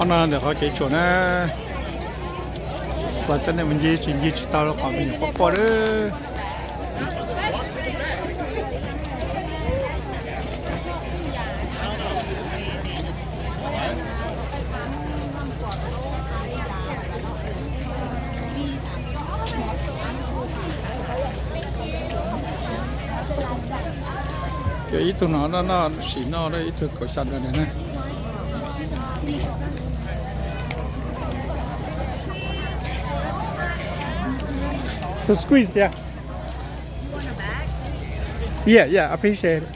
Ob no ntawm qhov kev tsuam na, xav coj nej mus ncig tsis ncig tsis tau rau qhov me nyuam quaj quaj lawm. Yog ib tug no noj noj sim noj ib tug kaum xya dollar na. To squeeze, yeah. Yeah, yeah, appreciate it.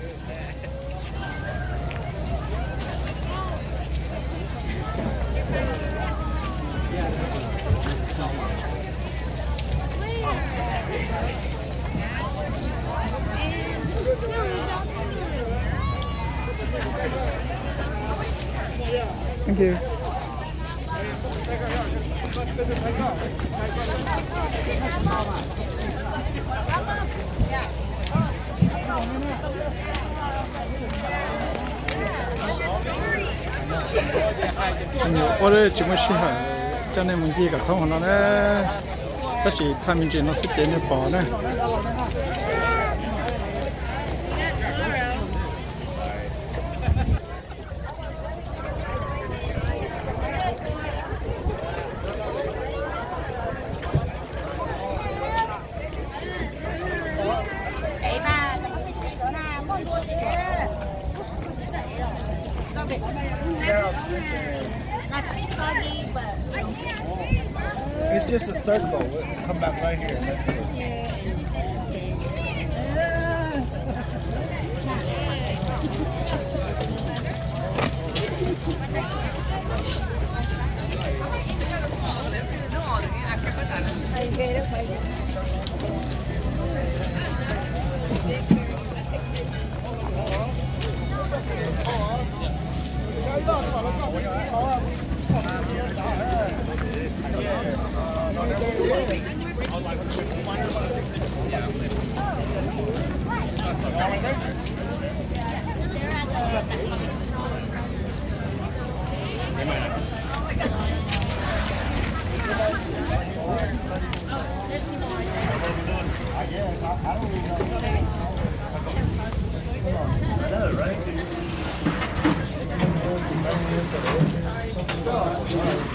Thank you. Ua tsis muaj sij hawm coj nej mus ncig kom thoob hauv no na, tab sis thaij me ntsis no xwb ces nej pom na. It's just a circle. We'll come back right here. That's it.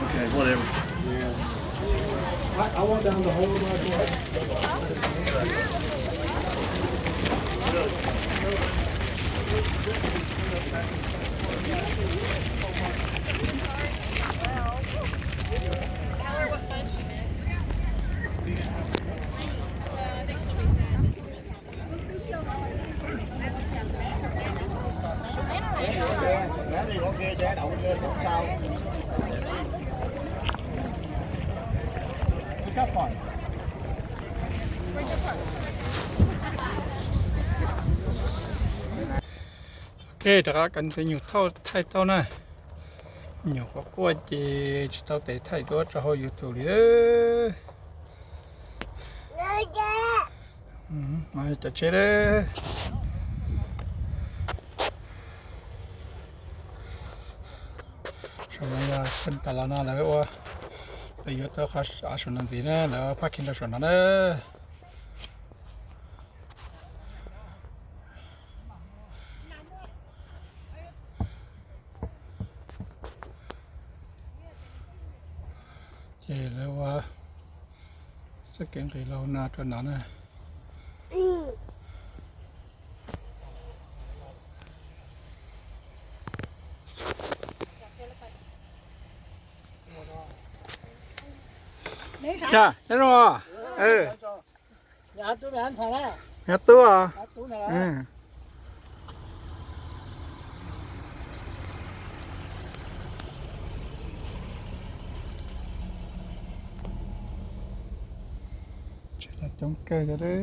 Okay, whatever. Yeah. I, I want down the whole Ok, rov qab kom tus nyuam thauj thaij tau na. Nyuam quaj quaj ces tsis tau tes thaij duab rau hauv YouTube li. Cov tsheb, saum no yog tas los no lawv ua, lawv yuav tau qhov av saum no ntxiv na, lawv parking rau saum no na. Ces lawv ua txoj kev nqis los no rau no na. Nyob zoo. Nyob tub os. Tsev coob kawg li.